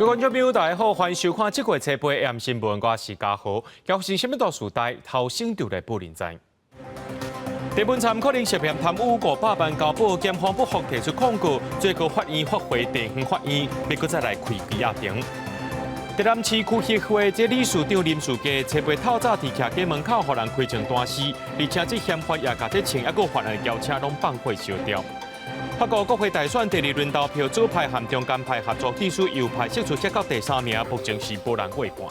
各位觀眾朋友，大家好，歡迎收看這個月初八 AM 新聞，我是嘉豪。交發生啥物大事代，頭先就來報您知。鄭文燦可能涉嫌貪污500萬交保，檢方不服提出控告，最高法院發回地方法院，欲閣再來開拘押庭。台南市區協會這理事長林樹傑，初八透早佇徛家門口，予人開槍彈死，而且這嫌犯也共這槍猶閣犯案轎車攏放火燒掉。法國國會大選第二輪投票，左派和中間派合作，致使右派釋出結到第三名，目前是無人過半。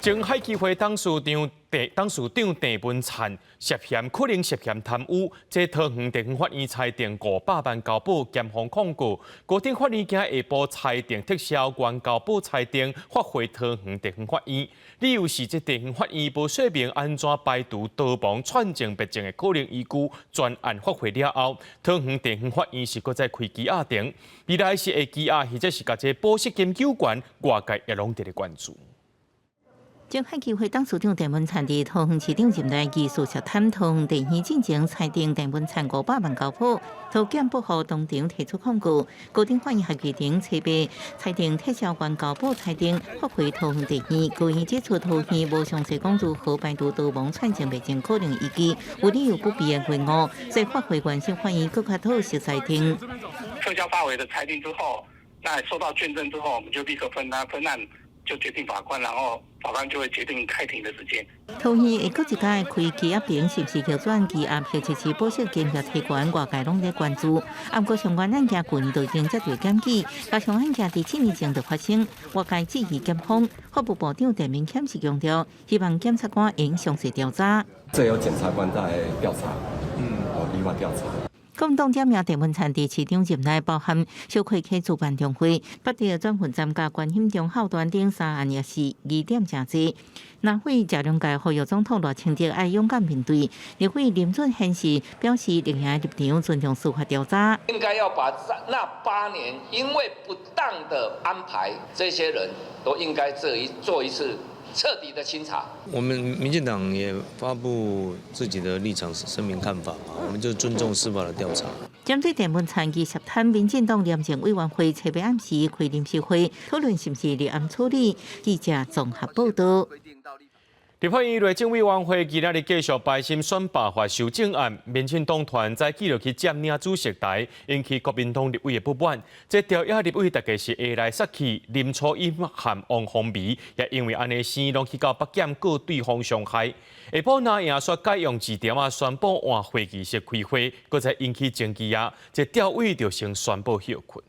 前海基會董事長鄭文燦涉嫌可能涉嫌貪污，這桃園地方法院裁定五百萬交保，檢方控告。高等法院今下晡裁定撤銷原交保裁定，發回桃園地方法院。理由是這地方法院無說明按怎排除導盲串證別證的可能依據，全案發回了後，桃園地方法院是閣再開羈押庭，未來是會羈押，或者是共這保釋金糾懸，外界也攏佇咧關注。前海基會董事長鄭文燦佇桃園市長任內疑似涉貪，桃園地院進前裁定鄭文燦五百萬交保，桃檢不服當場提出控告，高等法院合議庭初八裁定撤銷原交保裁定，發回桃園地院。高院指出桃院無詳細講如何排除導盲串證別證可能依據，有理由不備的疑誤，所以發回原審法院閣較妥實裁定。撤銷發回的裁定之後，那收到卷證之後，我們就立刻分案分案。就決定法官，然後法官就會決定開庭的時間。桃園會閣一擺開羈押庭，是毋是逆轉羈押，或者是保釋金額提懸，外界攏咧關注。啊，毋過相關案件舊年就已經接到檢舉，加上案件佇7年前就發生，外界質疑檢方。法務部長陳明謙是強調，希望檢察官應詳細調查。這由檢察官在調查，哦，依法調查。國民黨點名鄭文燦佇市長任內包含小開客主辦中會、北地轉運站佮關心中孝端等三案也是疑點誠濟。藍委謝龍介呼籲總統賴清德愛勇敢面對，立委林俊憲是表示綠營立場尊重司法調查。應該要把那8年因為不當的安排，這些人都應該這一做一次徹底的清查。我們民進黨也發布自己的立場聲明看法嘛，我們就尊重司法的調查。針對鄭文燦疑涉貪，民進黨廉政委員會初八暗時開臨時會，討論是毋是立案處理。記者綜合報道。立法院內政委員會今仔日繼續排審選罷法修正案，民進黨團早起就去佔領主席台，引起國民黨立委的不滿。這朝野立委大概是下來殺去，林楚茵和王鴻薇也因為按呢生攏去到北檢告對方傷害。下晡若贏煞改用字條仔宣布換會議室開會，閣再引起爭議啊！這調委就先宣布歇睏。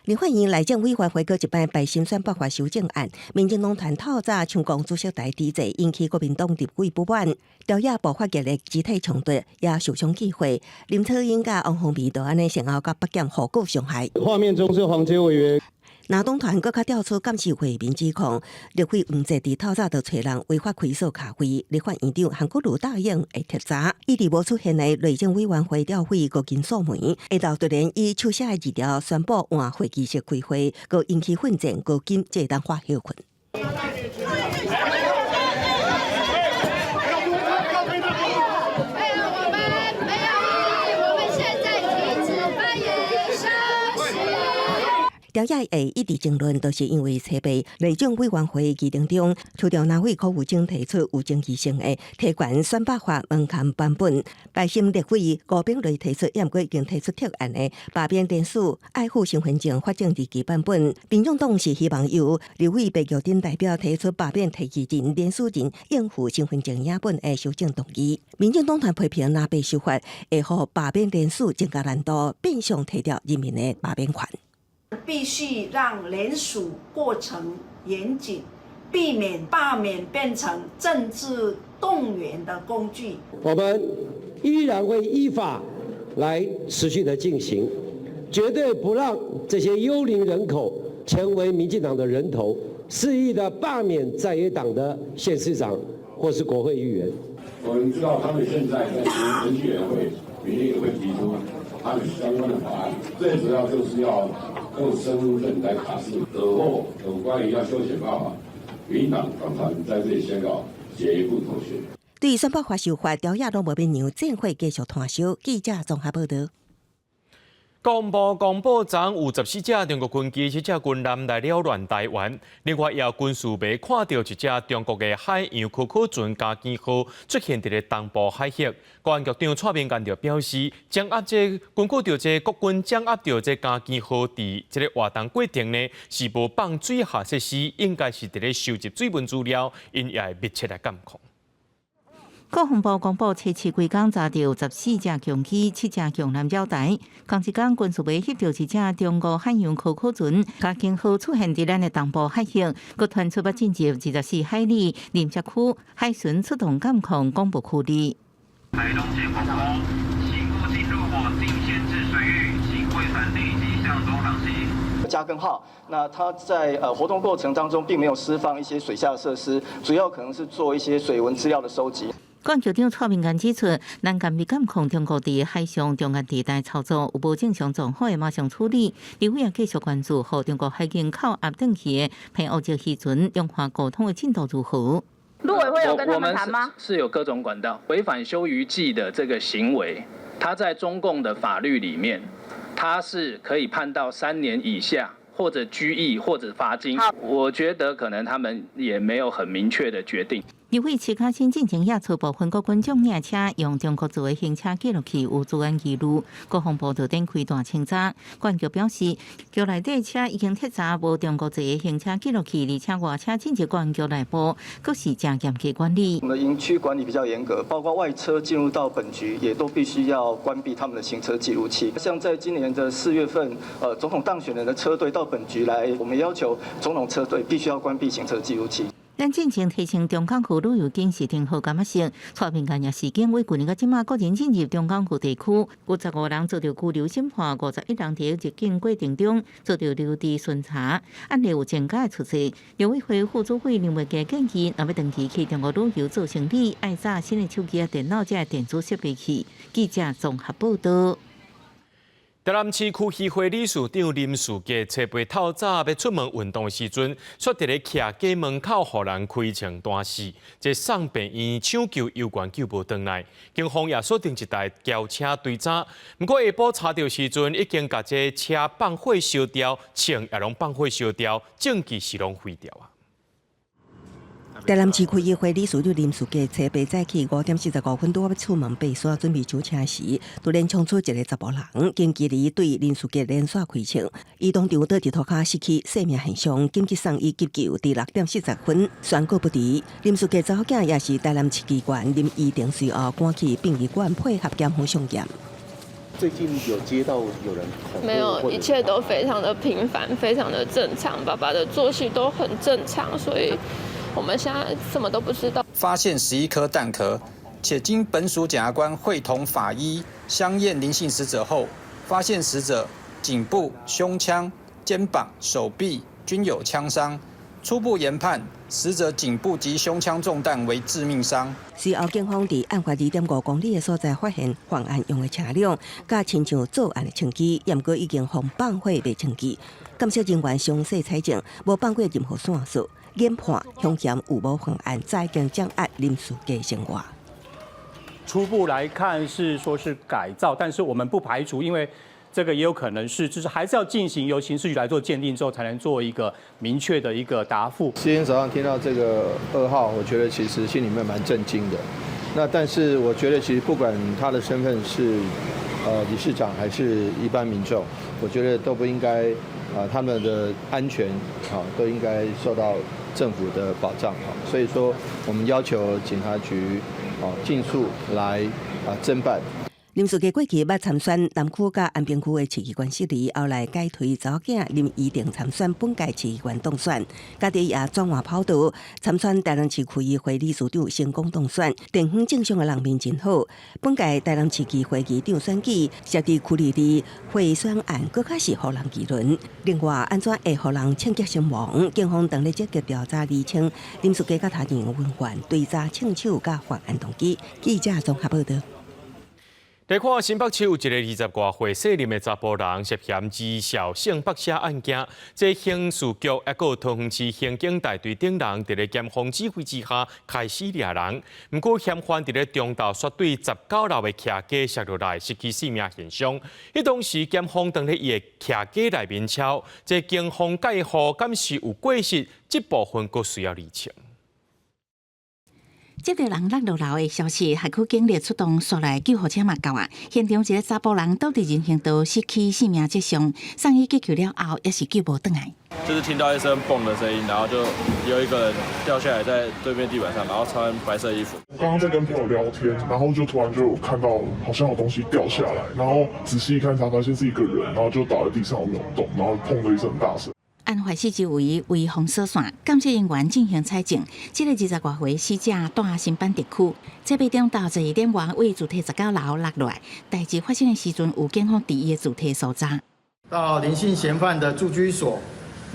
立法院內政委員會閣一擺排審選罷法修正案，民進黨團透早搶攻主席台佇坐，引起國民黨立委不滿，朝野爆發激烈肢體衝突，也受傷機會。林楚茵佮王鴻薇就按呢先後共北檢互告傷害。畫面中是黃捷委員。藍黨團閣較調出監視畫面指控，立委黃捷佇透早就揣人違法開鎖咖啡，立法院長韓國瑜答應會徹查。一直無出現的內政委員會調委閣緊鎖門，下晝突然以手寫的字條宣布換會議室開會，閣引起混戰，閣緊這當發歇睏。朝野會一直爭論，都是因為初八內政委員會議程中，除著藍委柯宇正提出有爭議性的提懸選罷法門檻版本，排審立委吳秉叡提出，也毋過已經提出特案的罷免連署愛護身份證法證日期版本。民眾黨是希望由立委白玉珍代表提出罷免提議人連署人應付身份證影本的修正動議。民進黨團批評藍白修法會予罷免連署增加難度，變相提掉人民的罷免權。必須讓聯署過程嚴謹，避免罷免變成政治動員的工具。我們依然會依法來持續的進行，絕對不讓這些幽靈人口成為民進黨的人頭，肆意的罷免在野黨的縣市長或是國會議員。我們知道他們現在在選舉委員會，明天也會提出他們相關的法案，最主要就是要用身份證來卡住。爾後有關於要修選罷法，民黨黨團在這裡宣告絕不妥協。對選罷法修法朝野攏無欲讓戰火繼續湠燒。記者綜合報道。國防部公布昨昏有14隻中國軍機、七隻軍艦來擾亂台灣。另外，也有軍事迷看著一隻中國的海洋科考船嘉基號出現佇咧東部海域。國安局長蔡明彥就表示，掌握這根據著這國軍掌握著這嘉基號佇這个活動過程呢，是無放水下設施，應該是佇咧收集水文資料，𪜶也會密切來監控。國防部公布，初七規工查著14隻強機、七隻強艦繞台。仝一工軍事迷翕著一隻中國海洋科考船，嘉基號出現佇咱的東部海域，閣傳出欲進入24海里林澤區，海巡出動監控廣播處理。台東縣廣播，請勿進入我禁限制水域，請揮船立即向東航行。嘉庚號，那它在活動過程當中，並沒有釋放一些水下設施，主要可能是做一些水文資料的收集。國安局長蔡明彥指出，咱嚴密監控中國佇海上中間地帶操作，有無正常狀況會馬上處理。立委也繼續關注，予中國海警扣押轉去的澎湖籍漁船兩岸溝通的進度如何？陸委會有跟他們談嗎？是有各種管道，違反休漁季的這個行為，他在中共的法律裡面，他是可以判到3年以下，或者拘役或者罰金。我覺得可能他們也沒有很明確的決定。立委徐巧芯進前也初步分國軍將領車用中國做的行車記錄器有資安疑慮，國防部就展開大清查。國安局表示，局內底車已經徹查無中國製的行車記錄器，而且外車進入國安局內部，閣是誠嚴格管理。我們的營區管理比較嚴格，包括外車進入到本局，也都必須要關閉他們的行車記錄器。像在今年的4月份，總統當選人的車隊到本局來，我們要求總統車隊必須要關閉行車記錄器。咱進前提升中港區旅遊警示燈號感覺性，蔡明彥也示警，為舊年到這馬個人進入中港區地區，有15人遭著拘留審判，51人佇入境過程中遭著留置巡查，案例有增加的趨勢。陸委會副主委林偉傑建議，若欲長期去中國旅遊做生理，愛紮新的手機啊、電腦這電子設備去。記者綜合報道。台南市區議會理事長林士傑初八透早欲出門運動的時陣，煞佇咧徛家門口，予人開槍彈死，這送病院搶救猶懸救無轉來。警方也鎖定一台轎車追查，毋過下晡查著時陣，已經共這車放火燒掉，槍也攏放火燒掉，證據是攏毀掉啊。台南市區議會理事長林士傑初八早起5點45分拄仔欲出門爬山準備上車時，突然衝出一个查埔人，近距離對林士傑連續開槍，伊當場倒佇塗跤失去生命現象，緊急送醫急救，佇6點40分宣告不治。林士傑查某囝也是台南市議員林依婷，隨後趕去殯儀館配合檢方送驗。最近有接到有人恐沒有，一切都非常的平凡，非常的正常，爸爸的作息都很正常，所以我們現在什麼都不知道。發現11顆彈殼，且經本署檢察官會同法醫相驗林姓死者後，發現死者頸部、胸腔、肩膀、手臂均有槍傷。初步研判，死者頸部及胸腔中彈為致命傷。隨後，警方佇案發2.5公里的所在發現犯案用的車輛，佮親像作案的槍支，毋過已經予放火賣清去。鑑識人員詳細採證，無放過任何線索，研判兇嫌有謀犯案，早已經掌握林士傑生活。初步來看是說是改造，但是我們不排除，因為這個也有可能是，就是還是要進行由刑事局來做鑑定之後，才能做一個明確的一個答覆。今天早上聽到這個噩耗，我覺得其實心裡面蠻震驚的。那但是我覺得其實不管他的身份是理事長還是一般民眾，我覺得都不應該啊，他們的安全啊都應該受到政府的保障啊。所以說，我們要求警察局啊盡速來啊偵辦。林士傑過去捌參選南區佮安平區的市議員席位，後來改推查某囝林依婷參選本屆市議員當選，家己也轉換跑道參選台南市區議會理事長，成功當選。地方政商的人面真好。本屆台南市議會議長選舉涉及區裡的賄選案，閣較是予人議論。另外，按怎會予人槍擊身亡？警方當咧積極調查釐清林士傑佮他人的恩怨，追查槍手佮犯案動機。記者綜合報道。來看新北市有一個20外歲細林的查埔人涉嫌貽笑性剝削案件，這刑事局抑閣桃園市刑警大隊等人佇咧檢方指揮之下開始掠人。毋過嫌犯佇咧中晝煞對19樓的徛家摔落來，失去性命現場。彼當時檢方當咧伊的徛家內面抄，這警方介護敢是有過失，這部分閣需要釐清。接著人落落樓的消息，轄區警力出動，煞來救護車嘛到啊！現場一个查埔人倒佇人行道失去性命跡象，送醫急救了後，也是救無轉來。就是聽到一聲嘣的聲音，然後就有一個人掉下來在對面地板上，然後穿白色衣服。我剛剛在跟朋友聊天，然後就突然就看到好像有東西掉下來，然後仔細一看才發現是一個人，然後就倒在地上沒有動，然後砰的一聲很大聲。案發四周圍圍封鎖線，鑑識人員進行採證。這个20外歲死者蹛新板特區，這擺中晝12點外佇住宅19樓落來，代誌發生的時陣有警方佇伊的住宅搜查。到林姓嫌犯的住居所，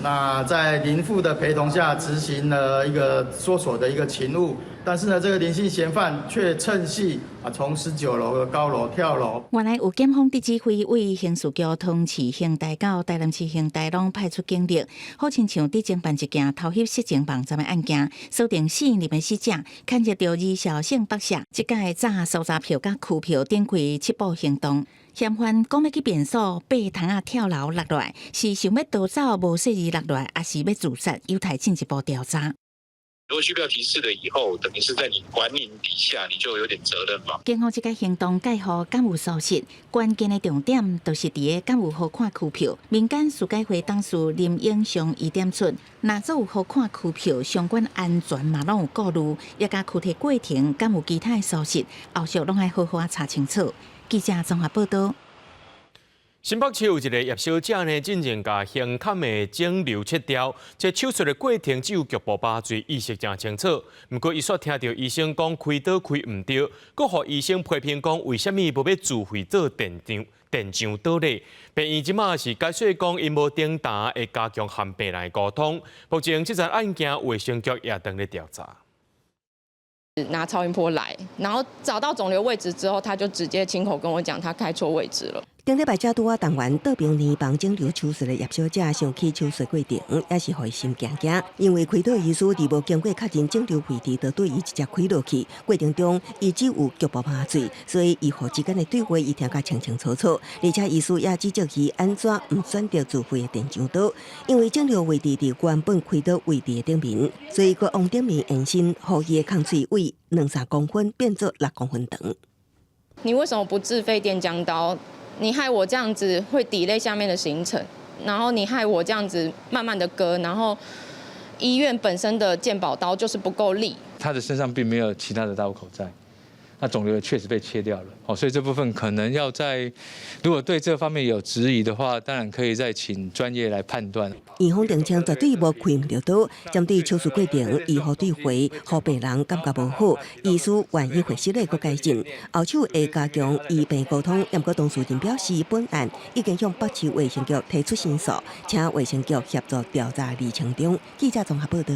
那在林父的陪同下執行了一個搜索的一個勤務，但是呢，這個林姓嫌犯卻趁隙啊，從19樓的高樓跳樓。原來有檢方佇指揮，為刑事局、桃園市刑大到台南市刑大攏派出警力，好親像佇偵辦一件偷翕色情網站的案件，鎖定死因的死者，牽涉著貽笑性剝削，這擺早搜查票佮拘票展開緝捕行動。嫌犯講欲去便所，爬窗仔跳樓落來，是想欲逃走無細膩落來，抑是欲自殺？有待進一步調查。如果虛票提示了以後，等於是在你管理底下，你就有點責任嘛。警方這個行動介護敢有疏失？關鍵的重點就是佇个敢有予看拘票。民間司改會董事林永祥伊點出，若做有予看拘票，相關安全嘛攏有顧慮，也佮拘提過程敢有其他的疏失，後續攏愛好好仔查清楚。記者綜合報道。新北市有一个葉小姐呢，進前共胸坎的腫瘤切掉，這手術的過程只有局部麻醉，意識誠清楚。毋過伊煞聽著醫生講開刀開毋著，閣予醫生批評講為啥物無欲自費做電漿刀咧？病院這馬是解釋講𪜶無頂擔，會加強和病人的溝通。目前這樁案件衛生局也正咧調查。拿超音波來，然後找到腫瘤位置之後，他就直接親口跟我講，他開錯位置了。頂禮拜才拄仔動完倒爿乳房腫瘤手術的葉小姐，想起手術過程，也是予伊心驚驚。因為開刀醫師佇無經過確認腫瘤位置，就對伊直接開落去。過程中，伊只有局部麻醉，所以醫護之間的對話，伊聽甲清清楚楚。而且醫師也指責伊按怎毋選擇自費的電漿刀，因為腫瘤位置佇原本開刀位置的頂面，所以閣往頂面延伸，予伊的空喙位兩三公分變做6公分長。你為什麼不自費電漿刀？你害我這樣子會 delay 下面的行程，然後你害我這樣子慢慢的割，然後醫院本身的健保刀就是不夠力。他的身上並沒有其他的刀口在，那腫瘤確實被切掉了，哦，所以這部分可能要在，如果對這方面有質疑的話，當然可以再請專業來判斷。院方澄清絕對無開毋著刀，針對手術過程醫護對話，予病人感覺無好，醫師願意會失禮閣改進，後續會加強醫病溝通。毋過當事人表示，本案已經向北市衛生局提出申訴，請衛生局協助調查釐清中。記者綜合報道。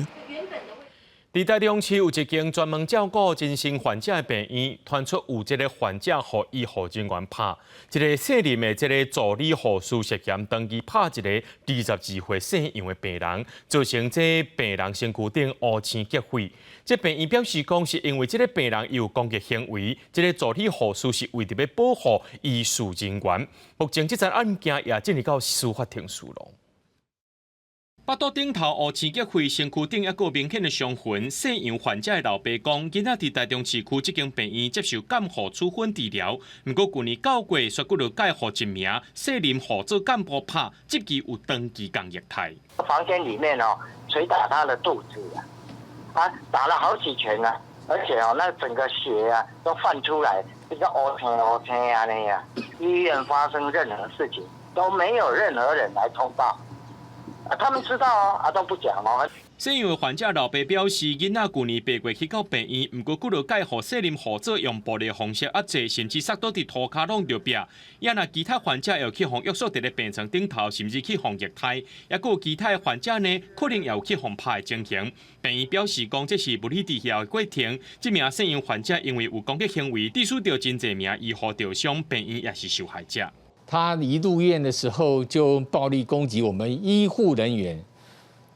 佇台中市有一間專門照顧精神患者的病院，傳出有這个患者予醫護人員拍，一个姓林的這个助理護士涉嫌長期拍一个22歲姓楊的病人，造成這病人身軀頂烏青結血。這病院表示講，是因為這个病人有攻擊行為，這个助理護士是為著欲保護醫事人員。目前這樁案件也進入到司法程序囉。腹肚頂頭烏青結血，身軀頂猶閣有明顯的傷痕。姓楊患者的老爸講，囡仔佇台中市區這間病院接受監護處分治療，毋過舊年9月，煞閣著改予一名姓林護做幹部拍，質疑有長期共虐待。房間裡面哦，捶打他的肚子啊，打了好幾拳啊，而且哦，那整個血啊都泛出來，這個烏青烏青啊那樣。醫院發生任何事情都沒有任何人來通報。啊，他們知道哦，啊都不講哦。姓杨患者老爸表示，囡仔舊年八月去到病院，毋過幾落擺予卸任護佐用暴力方式壓制，甚至殺倒佇塗跤弄著壁。也若其他患者又去予約束佇咧病床頂頭，甚至去予虐待，抑閣有其他的患者呢，可能也有去予拍的情形。病院表示講，這是物理治療的過程。這名姓楊患者因為有攻擊行為，致使著真濟名醫護受傷，病院也是受害者。他一入院的時候就暴力攻擊我們醫護人員。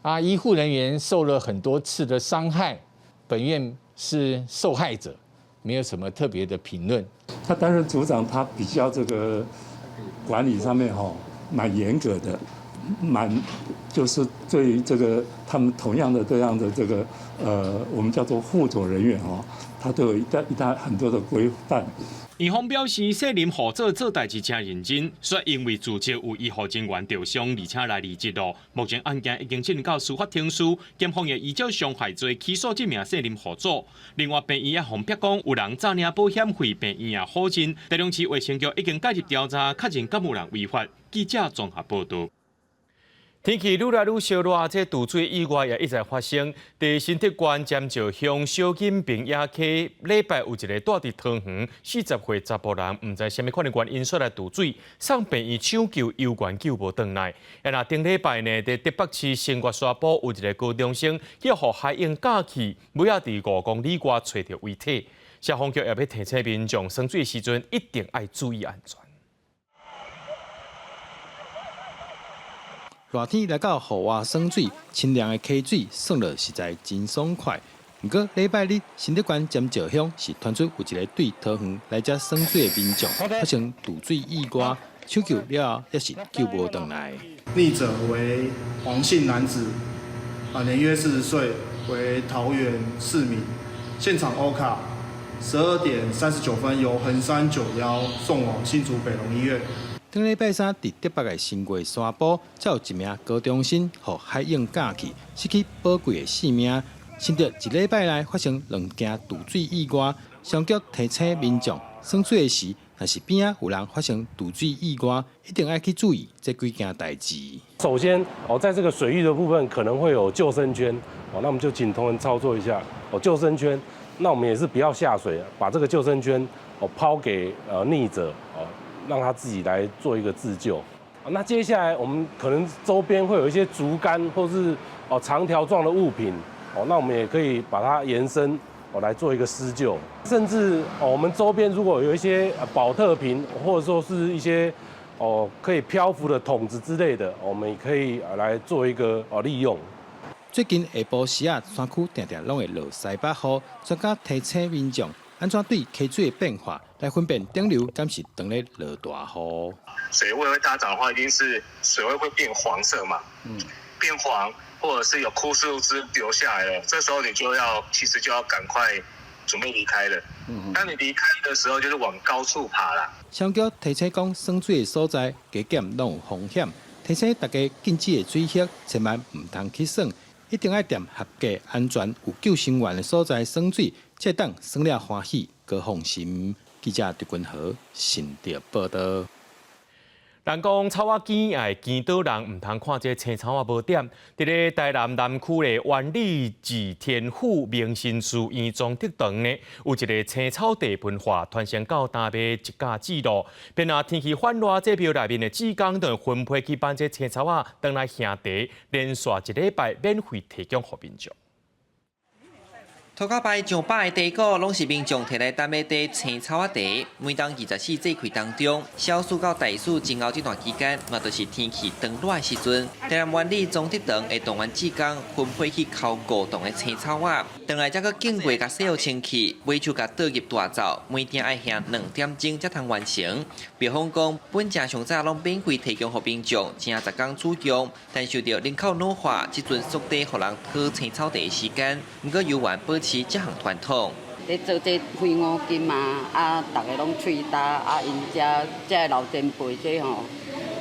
啊！醫護人員受了很多次的傷害，本院是受害者，沒有什麼特別的評論。他擔任組長，他比較這個管理上面吼，蠻嚴格的，蠻就是對這個他們同樣的這樣的這個我們叫做護佐人員哦，他都有一大一大很多的規範。院方表示，卸任護佐做代誌誠認真，煞因為自責有醫護人員受傷，而且來離職咯。目前案件已經進入到司法程序，檢方會依照傷害罪起訴這名卸任護佐。另外，病院也予爆講有人詐領保險費，病院也否認。台中市衛生局已經介入調查，確認敢有人違法。記者綜合報道。天氣愈來愈燒熱，這墜水意外也一再發生。佇新竹縣尖石鄉小錦平野溪，禮拜有一个蹛佇桃園40歲查埔人，毋知啥物款的原因煞來墜水，送病院搶救猶原救無轉來。啊，若頂禮拜呢，佇竹北市新月沙埔有一个高中生去予海湧咬去，尾仔佇5公里外揣著遺體。消防局也欲提醒民眾，耍水時陣一定愛注意安全。熱天來到戶外耍水，清涼的溪水耍落實在真爽快。毋過禮拜日，新竹縣尖石鄉是傳出有一个對桃園來遮耍水的民眾發生墜水意外，搶救了後也是救無轉來。溺者為黃姓男子，年約40歲，為桃園市民。現場歐卡，12點39分由橫山9幺送往新竹北榮醫院。頂禮拜三，佇竹北的新月山埔，才有一名高中生予海湧咬去，失去寶貴的性命。新竹一禮拜內發生兩件墜水意外，消防局提醒民眾，耍水的時，若是邊仔有人發生墜水意外，一定愛去注意這幾件代誌。首先，哦，在這個水域的部分可能會有救生圈，哦，那我們就請同仁操作一下，哦，救生圈，那我們也是不要下水，把這個救生圈哦拋給溺者，哦。讓他自己來做一個自救。那接下來我們可能周邊會有一些竹竿或是哦長條狀的物品，哦，那我們也可以把它延伸哦來做一個施救。甚至哦，我們周邊如果有一些寶特瓶或者說是一些哦可以漂浮的桶子之類的，我們也可以來做一個哦利用。最近下晡時啊，山區定定攏會落西北雨，專家提醒民眾。按怎對溪水的變化來分辨頂流敢是當咧落大雨？水位會大漲的話，一定是水位會變黃色嘛？變黃，或者是有枯樹枝流下來了，這時候你就要其實就要趕快準備離開了。當你離開的時候，就是往高處爬啦。消防局提醒講，耍水的所在加減攏有風險，提醒大家禁止的水域千萬毋通去耍，一定愛踮合格、安全、有救生員的所在耍水。才會當耍了歡喜，閣放心。記者陳君豪新竹報導。人講草仔驚也會驚倒人，毋通看這青草仔無點。佇咧台南南區的灣里寺天府明心書院莊德堂呢，有一个青草地文化傳承到今欲一家之路。變若天氣反熱，這廟內面的志工就會分批去搬這青草仔，轉來獻茶，連續一禮拜免費提供予民眾。塗跤擺上百个茶果，攏是民眾提來等欲貯青草仔茶。每當24節氣當中，小暑到大暑前後這段期間，嘛就是天氣轉熱的時陣。台南灣里莊德堂會動員志工分批去摳5棟的青草仔，轉來才閣經過共洗予清氣，尾手共倒入大灶，每鼎愛獻2點鐘才通完成。廟方講，本正上早攏免費提供予民眾，正十工使用，但受著人口老化，這陣縮短予人討青草茶的時間，毋過猶原保持這項傳統。咧做這廢五金啊，啊，逐个攏喙焦，啊，𪜶遮這老前輩這吼，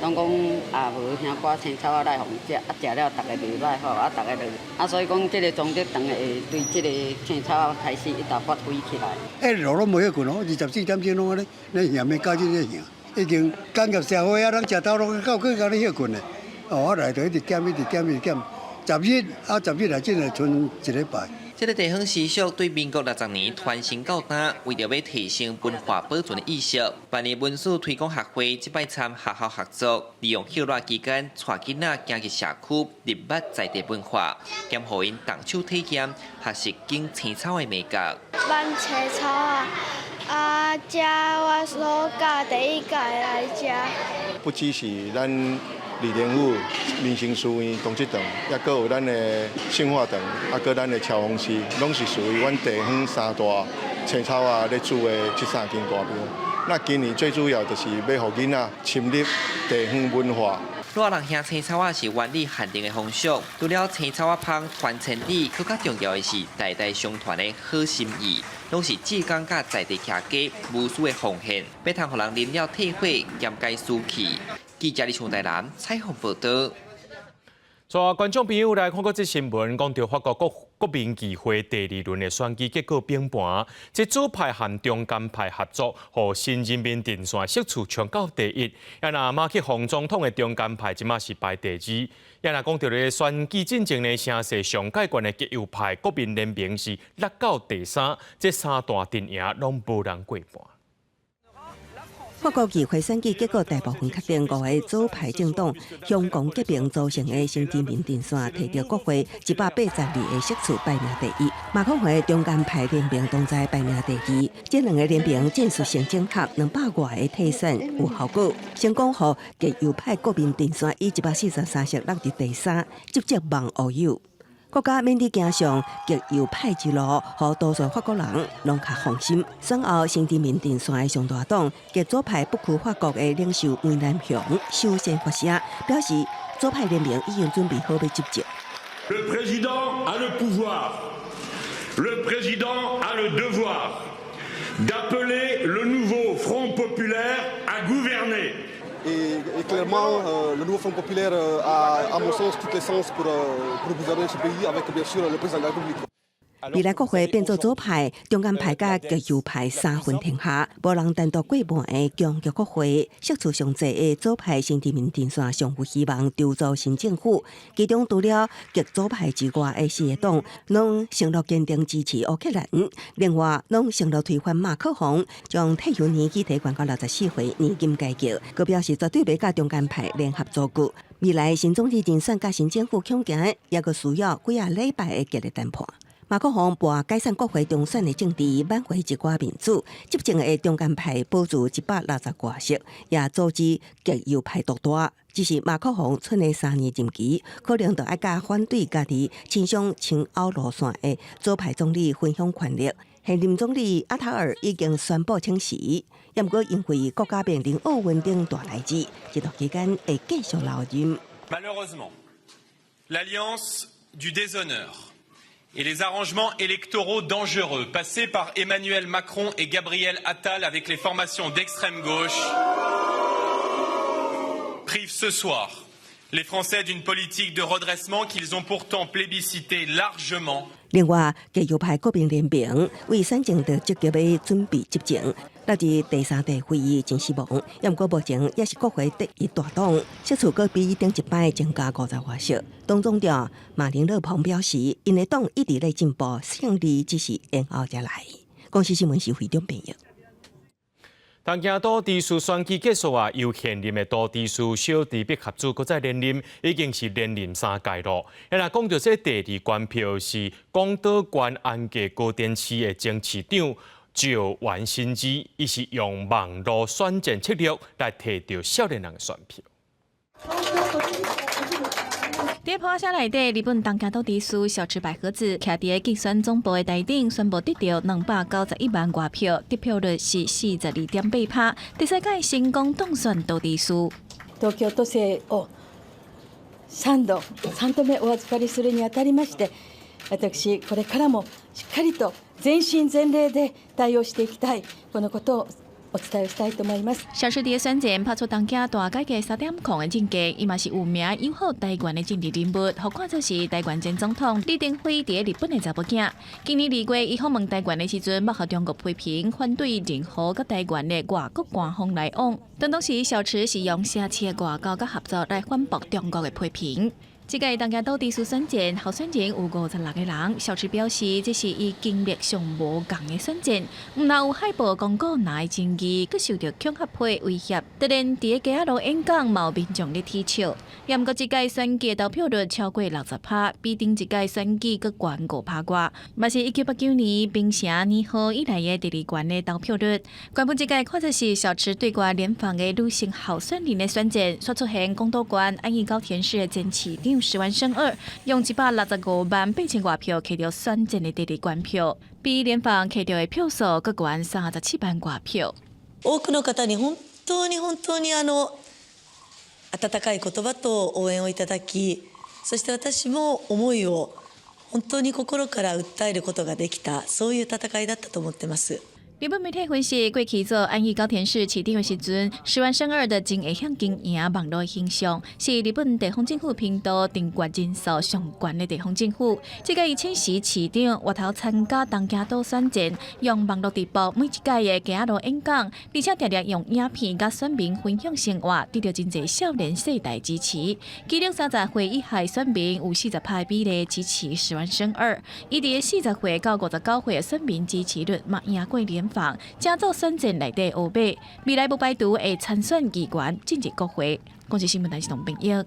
攏講啊無聽掛青草仔來予𪜶食，啊食了逐个袂䆀吼，啊逐个就啊所以講這个莊德堂會對這个青草仔開始一直發揮起來。一路攏無歇睏哦，24點鐘攏按呢咧獻，欲到這咧獻，已經工業社會啊，咱食頭路到閣較咧歇睏咧。哦，啊來就一直減，一直減，一直減， 10日啊，10日來真係賰一禮拜。這個地方習俗對民國60年傳承到今，為著欲提升文化保存的意識，萬里文史推廣學會這擺參學校合作，利用歇熱期間，帶囡仔行入社區，認捌在地文化，兼予𪜶動手體驗學習揀青草的美感。挽青草啊，啊，這我暑假第一屆來這。不只是咱里田府民生書院東浙堂，抑閣有咱的聖化堂，啊，閣咱的超峰寺，攏是屬於阮地方三大青草仔咧煮的這三間大廟。那今年最主要就是欲予囡仔深入地方文化。熱人兄青草仔是原里限定的風俗，除了青草仔芳傳千里，閣較重要的是代代相傳的好心意，攏是志工佮在地徛家無私的奉獻，欲通予人啉了退火，兼解暑氣。記者李長台南採訪報導。帶觀眾朋友來看過這新聞，講著法國國民議會第二輪的選舉結果崩盤，這左派和中間派合作，予新人民陣線席次衝到第一。啊，若馬克宏總統的中間派這馬是排第二。啊，若講著咧選舉進前呢，聲勢上蓋懸的極右派國民聯盟是落到第三，這三大陣營攏無人過半。法國議會選舉結果大部分確定，五个左派政黨香港革命組成的新人民陣線提著國會182個席次排名第一。馬克宏中間派聯盟當在排名第二。這兩个聯盟戰術性整合，200外个替選有效果，成功予極右派國民陣線以143席落佇第三，直接望烏有。國家免得走上極右派之路，予多數法國人攏較放心。選後新人民陣線的上大黨極左派不屈法國的領袖梅蘭雄首先發聲，表示左派聯盟已經準備好欲執政。 Le président a le pouvoir, le président a le devoir d'appeler le nouveau Front populaire à gouverner. Et clairement, le nouveau Front populaire a, à mon sens, toutes les chances pour gouverner ce pays avec, bien sûr, le président de la République. 未來國會變做左派、中間派佮極右派三分天下，無人單獨過半的強強國會，席次上濟的左派新人民陣線上有希望籌組新政府。其中除了極左派之外的四個黨，攏承諾堅定支持烏克蘭。另外，攏承諾推翻馬克宏，將退休年紀提懸到64歲年金改革，閣表示絕對袂佮中間派聯合組閣。未來新總理人選佮新政府恐驚，猶閣需要幾仔禮拜的激烈談判。馬克宏搏解散國會中選的政治，挽回一寡面子，執政的中間派保住160外席，也阻止極右派獨大。只是馬克宏賰的3年任期，可能就愛佮反對家己傾向親歐路線的左派總理分享權力。現任總理阿塔爾已經宣布請辭，也毋過因為國家面臨奧運等大代誌，這段期間會繼續留任。 Malheureusement, l'alliance du déshonneur et les arrangements électoraux dangereux passés par Emmanuel Macron et Gabriel Attal avec les formations d'extrême gauche privent ce soir les Français d'une politique de redressement qu'ils ont pourtant plébiscitée largement. 另外，極右派國民聯盟為選前就積極欲準備執政，落佇第三地會議真失望。也毋過目前也是國會第一大黨，席次閣比頂一擺增加50外席。黨總召馬林勒龐表示，𪜶的黨一直咧進步，勝利只是延後才來。公視新聞是會長編譯。東京都知事選舉結束啊，由現任的都知事小池百合子閣再連任，已經是連任三屆咯。啊，若講著這第二關票是廣島縣安芸高田市的前市長石原伸二，伊是用網路選戰策略來提著少年人的選票。佇破聲內底，日本東京都知事小池百合子徛佇競選總部的台頂，宣布得著291萬外票，得票率是42.8%，第四屆成功當選都知事。東京都政を3度3度目お預かりするにあたりまして、私これからもしっかりと全身全霊で対応していきたいこのことをお伝えしたいと思います。小池佇選戰拍出東京大改革3.0的政見，伊嘛是有名友好台灣的政治人物，予看做是台灣前總統李登輝佇日本的查某囝。今年2月，伊訪問台灣的時陣，捌予中國批評反對任何佮台灣的外國官方來往。但當時小池是用城市的外交佮合作來反駁中國的批評。這屆東京都知事選戰候選人有56個人，小池表示這是伊經歷上無仝的選戰，毋但有海報公告拿爭議，閣受著恐嚇批威脅，突然佇个街仔路演講，嘛有民眾咧啼笑。毋過這屆選舉投票率超過60趴，比頂一屆選舉閣懸5趴外，嘛是1989年平成年號以來的第二懸的投票率。原本這屆看做是小池對決蓮舫的女性候選人的選戰，煞出現宮島縣安芸高田市的前市長石丸伸二，用165萬8千外票摕著選戰的第二關票，比蓮舫摕著的票數閣懸37萬外票。多くの方に本当に本当に温かい言葉と応援をいただき、そして私も思いを本当に心から訴えることができた、そういう戦いだったと思ってます。日本媒體分析，過去做安芸高田市市長的時陣，石丸伸二就真會曉經營網路形象，是日本地方政府頻道訂閱人數上懸的地方政府。這屆伊請辭市長，外頭參加東京都選戰，用網路直播每一屆的街仔路演講，而且定定用影片佮選民分享生活，得著真濟少年世代支持。其中30歲以下選民有40趴比例支持石丸伸二，伊佇40歲到59歲的選民支持率嘛贏過蓮舫，正做選戰內底烏馬，未來無排除會參選議員進入國會。公視新聞台是董炳英。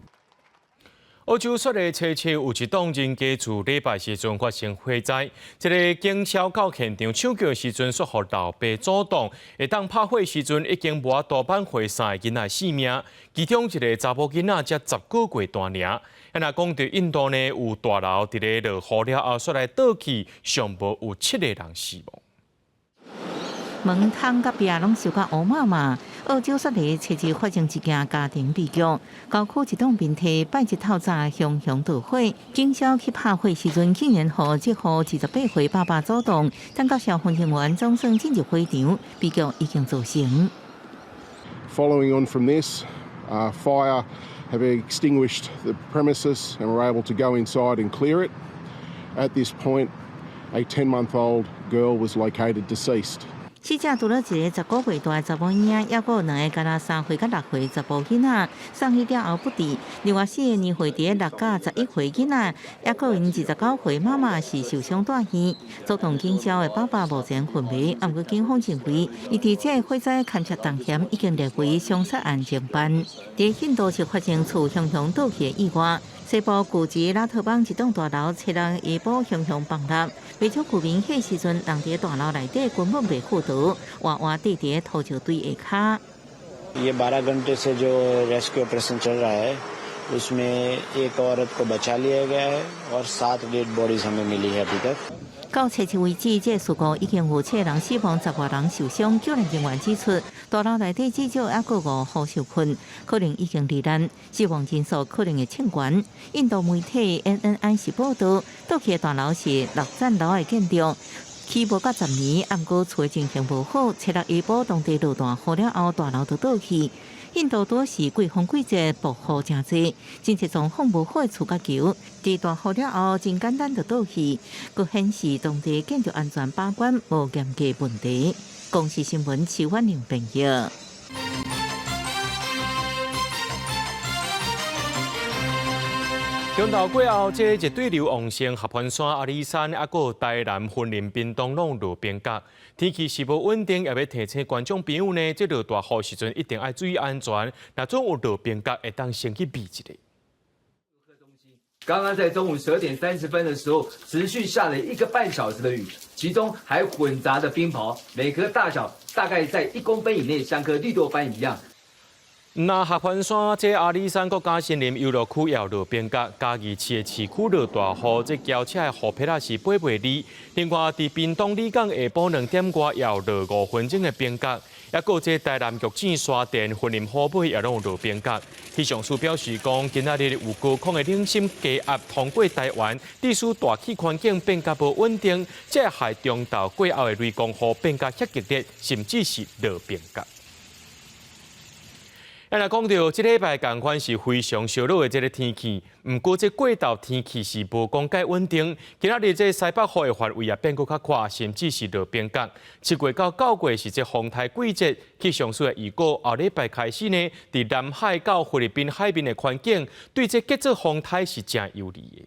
澳洲雪梨車市有一棟人家厝，禮拜時陣發生火災，這个警消到現場搶救的時陣，煞予老爸阻擋，會當拍火時陣已經無法度挽回三个囡仔性命，其中一个查某囡仔才10個月大爾。啊，若講著印度呢，有大樓佇咧落雨了後，煞來倒去，上無有七個人死亡。門窗佮壁攏燒甲烏麻麻。澳洲雪梨車子發生一件家庭悲劇，郊區一棟電梯拜一透早熊熊大火，警消去拍火時陣，竟然予這戶28歲爸爸阻擋，等到消防人員總算進入火場，悲劇已經造成。 Following on from this, fire have extinguished the premises and were able to go inside and clear it. At this point, a 10-month-old girl was located deceased. 死者除了一個10個月大的查某嬰仔，抑閣有兩個干焦3歲佮6歲查埔囡仔，送醫了後不治。另外四個年歲佇6佮11歲囡仔，抑閣𪜶29歲媽媽是受傷蹛院。阻擋警消的爸爸目前昏迷，毋過警方認為，伊佇這個火災牽涉重嫌，已經列為兇殺案偵辦。佇印度是發生厝熊熊倒去的意外。西部古吉拉特邦一棟大樓，七日下晡熊熊崩塌，袂少居民彼時陣人佇大樓內底根本袂赴逃，活活綴佇土石堆下跤。 ये 12 घंटे से जो rescue operation चल रहा है उसमें एक औरत को बचा लिया गया है और सात डेड बॉडीज हमें मिली है अभी तक。到初七為止，這個事故已經有七人死亡，十外人受傷。救援人員指出，大樓內底至少猶閣五戶受困，可能已經罹難，死亡人數可能會衝懸。印度媒體 ANI 是報道，倒去的大樓是六層樓的建築，起無夠10年，毋過厝的情形無好，七日下晡當地落大雨了後，大樓就倒去。印度多是季風季節暴雨誠濟，真濟狀況無好的厝佮橋，佇大雨了後真簡單就倒去，閣顯示當地建築安全把關無嚴格問題。公視新聞徐婉玲編譯。中晝過後，這熱對流旺盛，合歡山、阿里山，抑閣台南、雲林、屏東攏落冰角，天氣是無穩定，也欲提醒觀眾朋友呢，這落大雨時陣一定愛注意安全。若總有落冰角，會當先去避一下。剛剛在中午12點30分的時候，持續下了1個半小時的雨，其中還混雜着冰雹，每顆大小大概在1公分以內，像顆綠豆斑一樣。那合歡山、這阿里山國家森林遊樂區也有落冰角，嘉義市的市區落大雨，這轎車的雨披仔是飛袂離。另外，佇屏東里港下晡2點外也有落5分鐘的冰角，抑閣這台南玉井沙田雲林虎尾也攏有落冰角。氣象署表示講，今仔日有高空的冷心低壓通過台灣，致使大氣環境變較無穩定，這害中晝過後的雷公雨變較遐激烈，甚至是落冰角。啊，若講著這禮拜仝款是非常燒熱的這个天氣，毋過這過晝天氣是無講蓋穩定。今仔日這西北雨的範圍也變閣較闊，甚至是落冰角。7月到9月是這風颱季節，氣象署的預告後禮拜開始呢，佇南海到菲律賓海面的環境，對這結做風颱是誠有利的。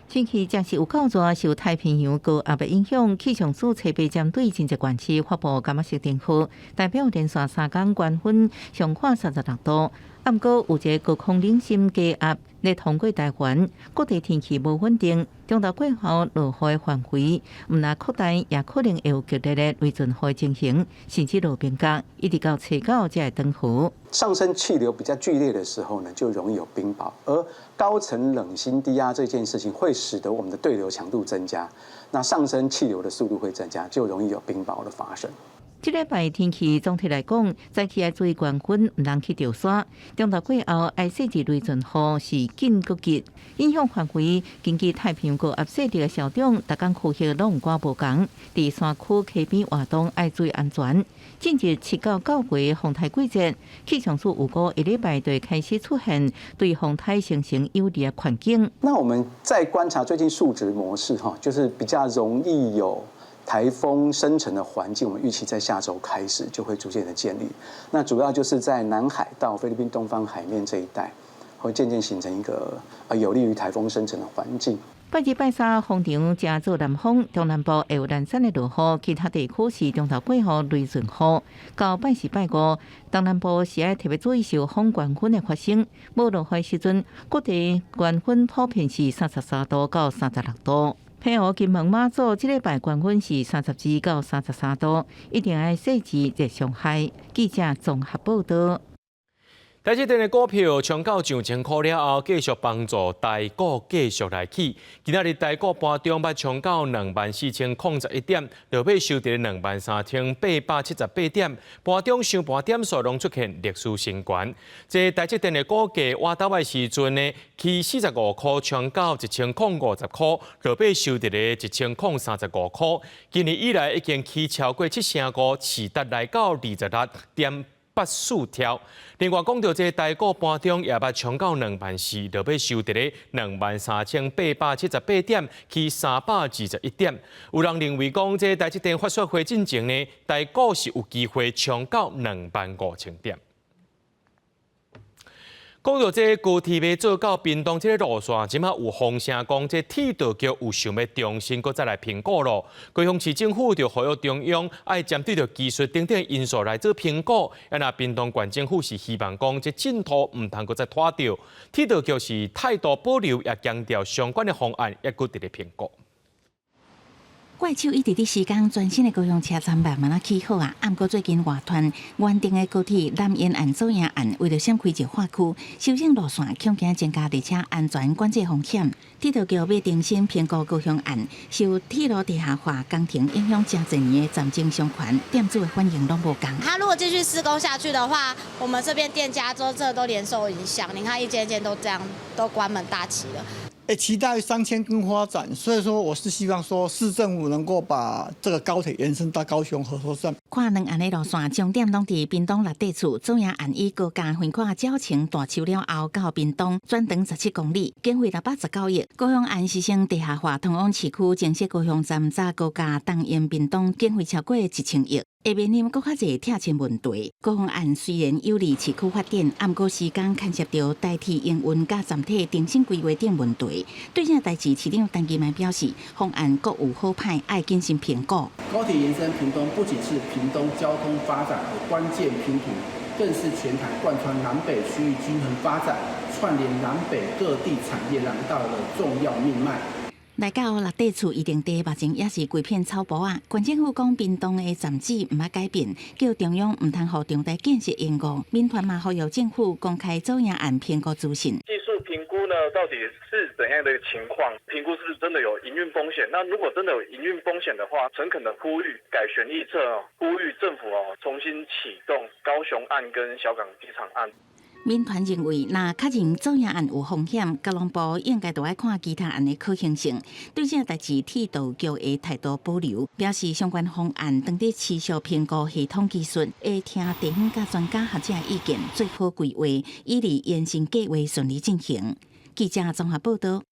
天氣真是有夠熱，受太平洋高壓的影響，氣象署初八針對真濟縣市發布柑仔色燈號，代表連續3工高溫上看36度。毋過有一個高空冷心低壓咧通過台灣，各地天氣無穩定。中晝過後落雨的範圍，毋但擴大，也可能會有劇烈的雷陣雨情形，甚至落冰角，一直到初九才會轉好。上升氣流比較劇烈的時候呢，就容易有冰雹。而高層冷心低壓這件事情，會使得我們的對流強度增加，那上升氣流的速度會增加，就容易有冰雹的發生。這禮拜天氣總體來講，早起愛注意高溫，毋通去著山。中晝過後愛細緻雷陣雨是緊閣急，影響範圍根據太平洋高壓勢力的消長，逐工區域攏有寡無仝。佇山區溪邊活動愛注意安全。進入7到9月風颱季節，氣象署預估下禮拜就會開始出現對風颱形成有利的環境。那我們再觀察最近數值模式，哈，就是比較容易有颱風生成的環境，我們預期在下週開始就會逐漸的建立。那主要就是在南海到菲律賓東方海面這一帶，會漸漸形成一個有利於颱風生成的環境。拜二拜三，風場正做南風，中南部會有零散的落雨，其他地區是中晝過後雷陣雨。到拜四拜五，東南部是愛特別注意受風高溫的發生。無落雨時陣，各地高溫普遍是33度到36度。澎湖、金門、馬祖這禮拜高溫是32到33度，一定愛細緻熱傷害。記者綜合報道。台積電的股票衝到上千箍了後，繼續幫助台股繼續來起。今仔日台股盤中欲衝到24,011點，落尾收佇23,878點，盤中收盤點數攏出現歷史新高。這台積電的股價倚晝的時陣呢，起45箍衝到1050箍，落尾收佇1035箍。今年以來已經起超過七成五，市值來到26.84兆。另外講著這台股盤中也捌衝到2萬4，落尾收佇咧23,878點，起321點。有人認為講，這台積電發說會進前呢，台股是有機會衝到25,000點。講著這高鐵欲做到屏東這个路線，這馬有風聲講，這鐵道局有想欲重新閣再來評估咯。高雄市政府就呼籲中央愛針對著技術等等因素來做評估。啊，若屏東縣政府是希望講，這進度毋通閣再拖著。鐵道局是態度保留，也強調相關的方案猶閣佇咧評估。怪手一直佇施工，全新的高雄車站慢慢仔起好啊。毋過最近外傳原定的高鐵南延案、左營案，為著閃開石化區，修整路線，恐驚增加列車安全管制風險。鐵道局欲重新評估高雄案，受鐵路地下化工程影響誠濟年的站前商圈，店主的反應攏無仝。他如果繼續施工下去的話，我們這邊店家都這都連受影響。你看一間間都這樣，都關門大吉了。欸，期待商圈跟發展，所以說我是希望說市政府能夠把這個高鐵延伸到高雄火車站。看兩岸的路線終點攏佇屏東蚋底厝，左營案以高架橫跨蔦苴大樹了後到屏東，全長17公里，經費619億。高雄案是先地下化通往市區，增設高雄站，再高架東延屏東，經費超過1000億。會面臨閣較濟拆遷問題。高雄案雖然有利市區發展，毋過時間牽涉著台鐵營運佮站體重新規劃等問題。對這代誌，市長陳其邁表示，方案各有好歹，愛謹慎評估。高鐵延伸屏東不僅是屏東交通發展的關鍵拼圖，更是全台貫穿南北區域均衡發展、串聯南北各地產業廊道的重要命脈。來到蚋底厝預定地，目前也是規片草埔仔。縣政府講屏東的站址毋愛改變，叫中央毋通予重大建設延誤。民團嘛呼籲政府公開左營案評估資訊。技術評估呢，到底是怎樣的一個情況？評估是真的有營運風險？那如果真的有營運風險的話，誠懇的呼籲改弦易轍哦，呼籲政府哦重新啟動高雄案跟小港機場案。民團認為，若確認左營案有風險，交通部應該都愛看其他案的可行性。對這代誌，鐵道局的態度保留，表示相關方案當佇持續評估系統技術，會聽地方佮專家學者意見，做好規劃，以利延伸計劃順利進行。記者綜合報道。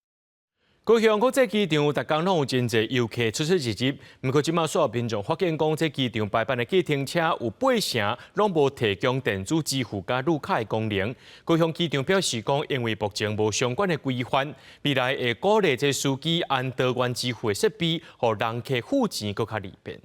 高雄國際機場，逐工攏有真濟遊客出出入入。毋過，這馬煞有民眾發現講，這機場排班的計程車有八成攏無提供電子支付佮綠卡的功能。高雄機場表示講，因為目前無相關的規範，未來會鼓勵這司機按多元支付的設備，予人客付錢閣較利便。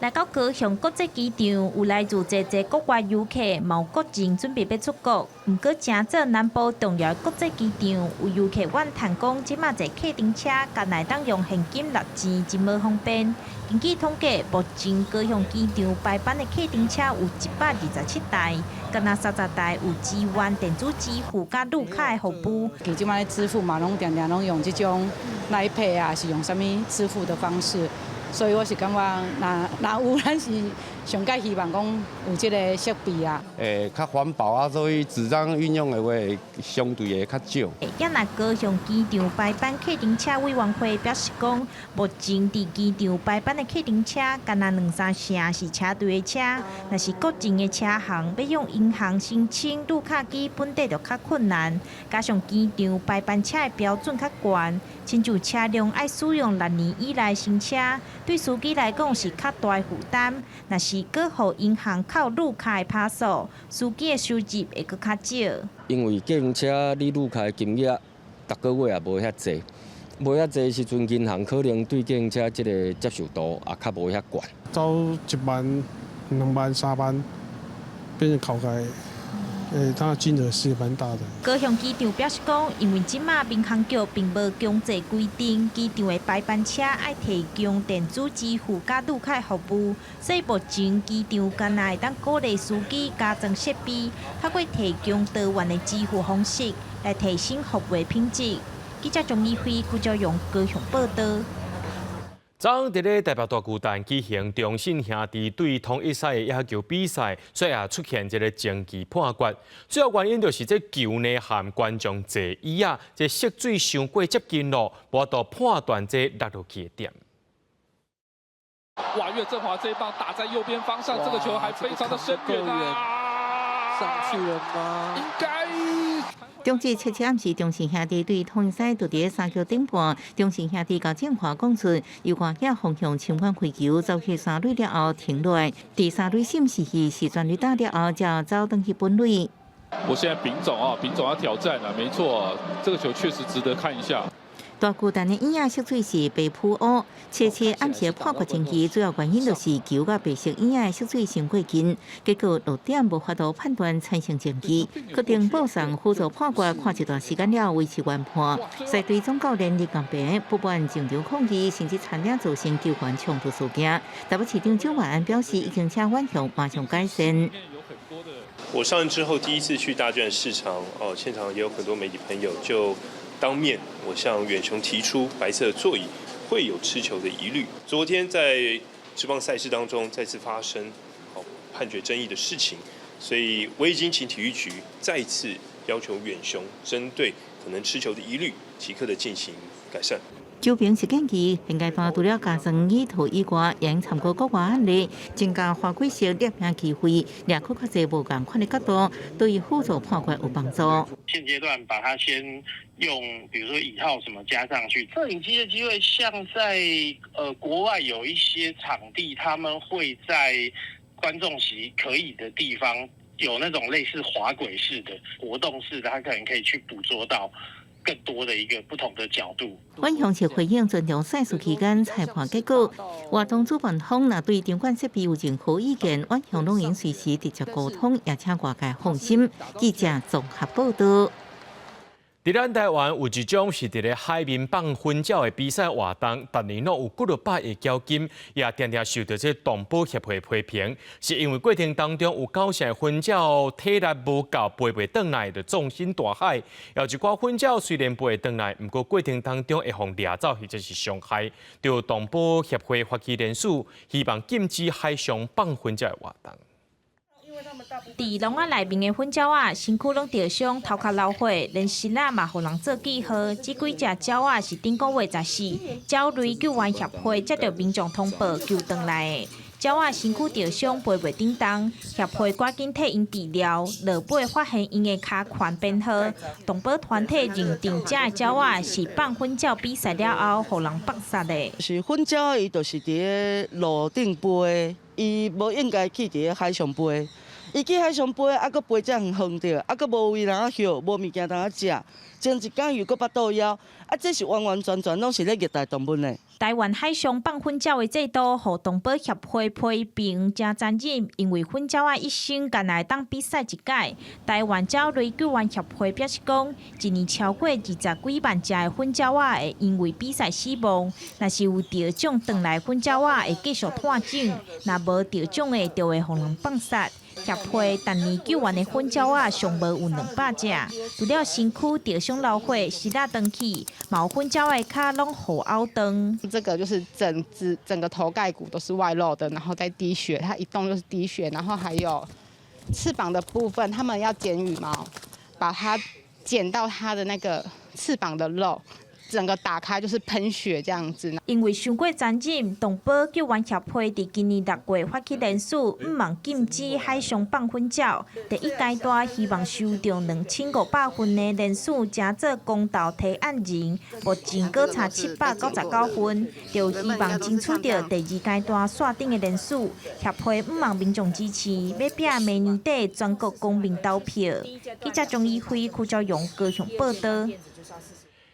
來到高雄國際機場，有來自濟濟國外遊客，嘛有國人準備欲出國。毋過，誠做南部重要國際機場，有遊客怨嘆講，這馬坐計程車，干焦會當用現金摞錢，真無方便。根據統計，目前高雄機場排班的計程車有127台，干焦30台有支援電子支付佮綠卡的服務。其實這馬支付嘛，攏定定攏用這種 LINE Pay 啊，是用啥物支付的方式。所以我是感覺，若若有，咱是上蓋希望講有這個設備啊。較環保啊，所以紙張運用的話，相對會較少。也若高雄機場排班計程車委員會表示講，目前佇機場排班的計程車，干焦兩三成是車隊的車，若是個人的車行欲用銀行申請綠卡機，本底就較困難。加上機場排班車的標準較懸，親像車輛愛使用6年以內新車，對司機來講是較大負擔。若是閣予銀行扣綠卡的趴數，司機的收入會閣較少。因為計程車你綠卡的金額，逐個月也無遐濟，無遐濟時陣，銀行可能對計程車這個接受度也較無遐懸。走1萬、2萬、3萬，變成扣開。它的金額是蠻大的。高雄機場表示講，因為這馬民航局並無強制規定機場的排班車愛提供電子支付佮綠卡服務，所以目前機場干焦會當鼓勵司機加裝設備，透過提供多元的支付方式來提升服務品質。記者張怡輝、郭昭勇高雄報道。昨昏佇咧台北大巨蛋舉行中信兄弟對統一獅的野球比賽，所以也出現這個爭議判決。主要原因就是這球呢和觀眾坐椅仔，這色水傷過接近咯，無法度判斷這落落去的點。哇！岳振華這一棒打在右邊方向，這個球還非常的深遠啊！上去了嗎？應該。中職七七暗時，中信兄弟對統一獅就佇三局頂半，中信兄弟高振華講出，由外野方向侵犯飛球，走去三壘了後停落來，第三壘審視去是全壘打了後，才走轉去本壘。我現在丙總啊，丙總要挑戰了，沒錯，這個球確實值得看一下。大巨蛋的椅仔色水是白普烏，七七暗時判決爭議，主要原因就是球佮白色椅仔的色水傷過近，結果落點無法度判斷產生爭議，決定報送輔助判決，看一段時間了維持原判。賽隊總教練李鋼平不滿現場抗議，甚至差點造成球員衝突事件。台北市長蔣萬安表示，已經請遠雄馬上改善。我上任之後第一次去大巨蛋視場，哦，現場也有很多媒體朋友就。當面我向遠雄提出白色座椅會有吃球的疑慮。昨天在職棒賽事當中再次發生判決爭議的事情，所以我已經請體育局再次要求遠雄針對可能吃球的疑慮，即刻的進行改善。球評是建議，現階段除了加裝椅套以外，也應參考國外案例，增加滑軌式攝影機會，掠取較濟無仝款的角度，對於輔助判決有幫助。現階段把它先用，比如說椅號什麼加上去，攝影機的機會，像在國外有一些場地，他們會在觀眾席可以的地方，有那種類似滑軌式的活動式的，它可能可以去捕捉到更多的一個不同的角度。遠雄是回應尊重賽事期間裁判結果，活動主辦方若對場館設備有任何意見，遠雄攏會隨時直接溝通，也請外界放心。記者綜合報道。佇咱台灣有一種是佇咧海面放芬鳥的比賽活動，逐年攏有幾落百億獎金，也定定受到這動保協會批評，是因為過程當中有九成芬鳥體力無夠，飛袂轉來，就葬身大海。有一寡芬鳥雖然飛會轉來，毋過過程當中會予掠走或者是傷害。就動保協會發起聯署，希望禁止海上放芬鳥的活動。佇籠仔內面的糞鳥仔，身軀攏著傷，頭殼流血，連爍爁嘛予人做記號。這幾隻鳥仔是頂個月14，鳥類救援協會接著民眾通報救轉來的。鳥仔身軀著傷，飛袂振動，協會趕緊替𪜶治療，落尾發現𪜶的跤環編號。動保團體認定這个鳥仔是放糞鳥比賽了後，予人放殺的。是糞鳥，伊就是佇咧路頂飛，伊無應該去佇咧海上飛。伊去海上飛，啊，閣飛遮遠遠著，啊，閣無位通歇，無物件通食，前一工又閣腹肚枵，啊，這是完完全全攏是咧虐待動物呢。台灣海上放糞鳥的制度，予動保協會批評誠殘忍，因為糞鳥仔一生干焦會當比賽一擺。台灣鳥類救援協會表示講，一年超過20幾萬隻的糞鳥仔會因為比賽死亡。若是有得獎轉來糞鳥仔會繼續湠種，若無得獎的就會予人放殺。協會逐年救援的糞鳥仔上無有200隻，除了身軀著傷流血、爍爁斷去，嘛有糞鳥的跤攏予拗斷。這個就是整隻整個頭蓋骨都是外露的，然後在滴血，它一動就是滴血，然後還有翅膀的部分，他們要剪羽毛，把它剪到它的那個翅膀的肉。整個打開就是噴血這樣子。因為傷過殘忍，動保救援協會佇今年6月發起連署，向望禁止海上放糞鳥。第一階段希望收著2500份的連署，成做公投提案人，目前閣差799份，就希望爭取著第二階段線頂的連署。協會向望民眾支持，欲拼明年底全國公民投票。記者張怡輝、柯昭勇高雄報導。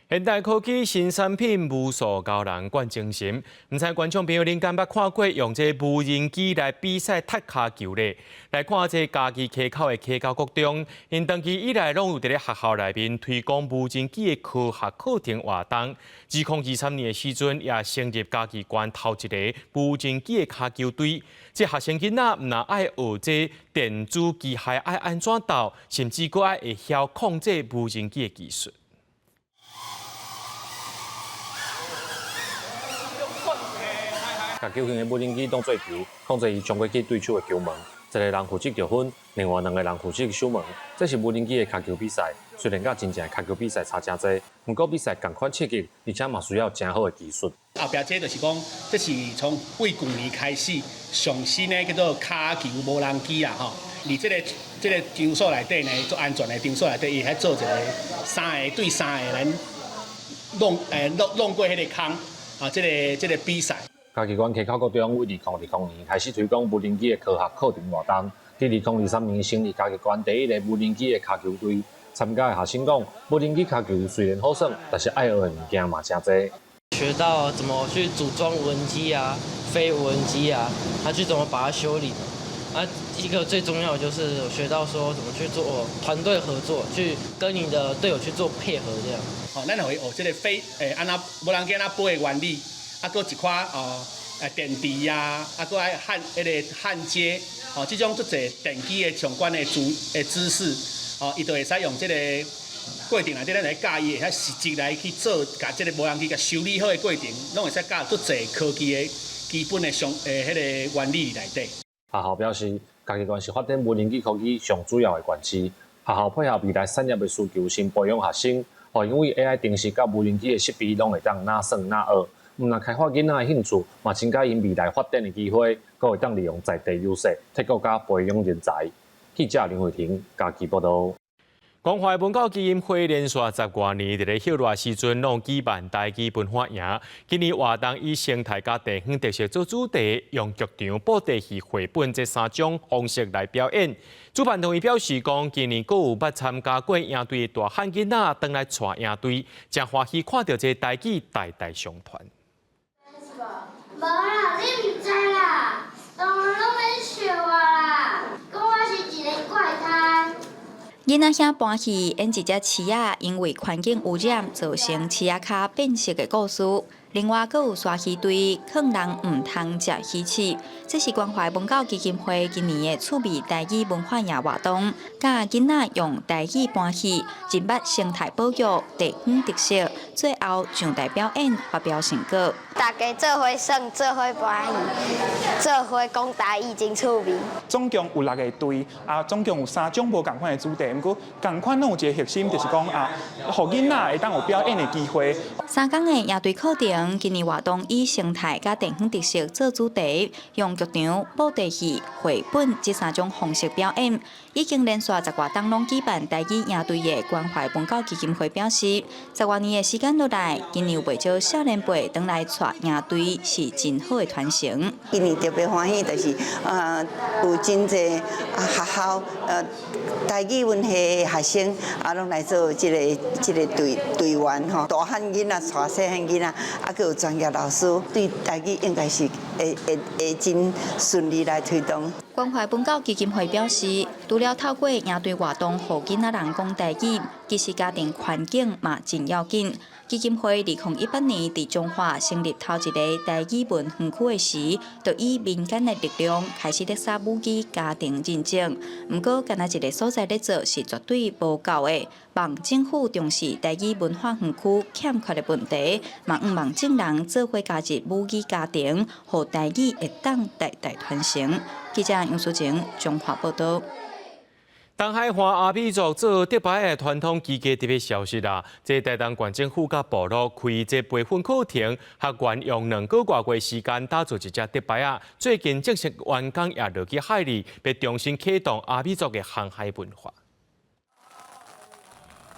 現代科技新產品無數予人灌精神，毋知觀眾朋友恁敢捌看過用這無人機來比賽踢跤球咧？來看這嘉義溪口的溪溝國中，𪜶長期以來攏有佇咧學校內面推廣無人機的科學課程活動。2023年的時陣，也成立嘉義縣頭一个無人機的跤球隊。這學生囡仔毋但愛學這電子機械愛按怎鬥，甚至閣愛會曉控制無人機的技術。共球形的無人機當做球，控制伊衝過去對手的球門。一个人負責得分，另外兩个人負責守門。這是無人機的跤球比賽，雖然佮真正的跤球比賽差誠濟，毋過比賽仝款刺激，而且嘛需要誠好的技術。後壁這就是講，這是從幾舊年開始上新的叫做跤球無人機啊吼。佇這个場所內底呢，做安全的場所內底，伊會做一个三个對三个來弄欸弄弄過彼个空啊，這个比賽。嘉義縣溪口國中為2020年開始推廣無人機的科學課程活動，佇2023年成立嘉義縣第一个無人機的跤球隊。參加的學生講，無人機跤球雖然好耍，但是愛學的物件嘛誠濟。學到怎麼去組裝無人機啊，飛無人機啊，還去怎麼把它修理。啊，一個最重要的就是學到說怎麼去做團隊合作，去跟你的隊友去做配合，這樣。吼，咱予伊學這个飛，欸，按怎無人機按怎飛的原理，啊，閣一寡哦，電池啊，啊，閣愛焊彼个焊接，哦，這種足濟電機的相關的知識，哦，伊就會使用這个過程內底，咱來教伊會使實際來去做，共這个無人機共修理好的過程，攏會使教足濟科技的基本的上欸彼个原理內底。學校表示，嘉義縣是發展無人機科技上主要的縣市，學校配合未來產業的需求，先培養學生，予𪜶對 AI 程式佮無人機的設備攏會當哪算哪學。毋但開發囡仔的興趣，嘛增加𪜶未來發展的機會，閣會當利用在地優勢，替國家培養人才。記者林慧婷嘉義報導。光華文教基金會連續10外年，佇咧歇熱時陣，攏舉辦台語文化營。今年活動以生態佮地方特色做主題，用劇場、布袋戲、繪本這三種方式來表演。主辦單位表示講，今年閣有捌參加過營隊的大漢囡仔，轉來帶營隊，誠歡喜看著這台語代代相傳。無啦，你毋知啦，當然攏免笑我啦，講我是一个怪胎。囡仔兄搬戲演一隻鼠仔，因為環境污染造成鼠仔跤變色的故事。另外，閣有沙魚隊，勸人毋通食魚翅。這是關懷文教基金會今年的趣味台語文化營活動，教囡仔用台語搬戲，認捌生態保育、地方特色，最後上台表演發表成果。大家做伙耍，做伙搬戲，做伙講台語，真趣味。總共有六個隊，啊，總共有三種無仝款的主題，毋過仝款攏有一個核心，就是講啊，予囡仔會當有表演的機會。3工的營隊課程，今年活動以生態佮地方特色做主題，用劇場、布袋戲、繪本這三種方式表演。已經連續十外冬攏舉辦台語營隊的關懷文教基金會表示，十外年的時間落來，今年有袂少少年輩轉來帶營隊，是真好的傳承。今年特別歡喜，就是啊，有真濟啊學校台語文系的學生啊，攏來做這個隊隊員吼，大漢囡仔、帶細漢囡仔，啊，閣有專業老師，對台語應該是會真順利來推動。關懷文教基金會表示，除了透過營隊活動，予囡仔人講台語，其實家庭環境嘛真要緊。基金會2018年佇彰化成立頭一个台語文園區的時，就以民間的力量開始咧撒母語家庭認證。毋過，干焦一个所在咧做是絕對無夠的。望政府重視台語文化園區欠缺的問題，嘛向望眾人做伙加入母語家庭，予台語會當代代傳承。記者楊淑晴彰化報導。東海岸阿美族做竹排的傳統技藝特別消失啦！這台東縣政府佮部落開這培訓課程，學員用2個外月時間打造一隻竹排仔。最近正式完工，也落去海裡，欲重新啟動阿美族的航海文化。